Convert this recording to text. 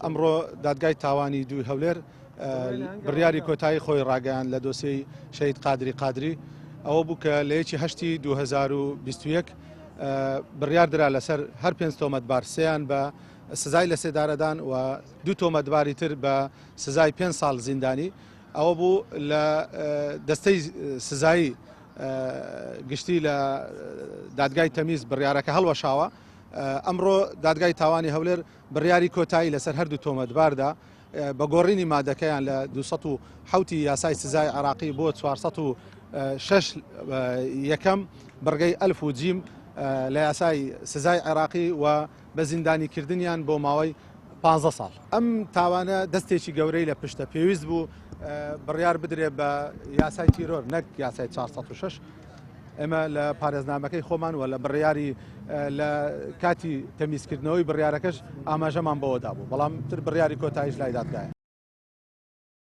ئەمڕۆ دادگای تاوانی دووی هەولێر بڕیاری کۆتایی خۆی ڕاگەیاند لە دۆسیەی شەهید قادری قادری ئەوە بوو کە لە یەکی هەشتی 2021 بڕیار درا لەسەر هەر پێنج تۆمەتبار سێیان بە سزای لە سێدارەدان و دوو تۆمەتباری تر بە سزای پێنج ساڵ زیندانی ئەوە بوو لە دەستەی سزایی گشتی لە دادگای تەمیز بڕیارەکە هەڵوەشاوە ئەمڕۆ دادگای تاوانی هەولێر بڕیاری کۆتایی لەسەر هەردوو تۆمەتباردا بە گۆڕینی مادەکەیان لە 207 یاسای سزای عراقی بۆ 406 یەکەم بڕگەی ئەلف و جیم لە یاسای سزای عێراقی و بە زیندانیکردنیان بۆ ماوەی 15 ساڵ. ئەم تاوانە دەستێکی گەورەی لە پشتە، پێویست بوو بڕیار بدرێ بە یاسای تیرۆر نەک یاسای 406. ئێمە لە پارێزنامەکەی خۆمان و لە بڕیاری لە کاتی تەمیزکردنەوەی بڕیارەکەش ئاماژەمان بەوە دابوو، بەڵام تر بڕیاری کۆتاییش لای دادگایە.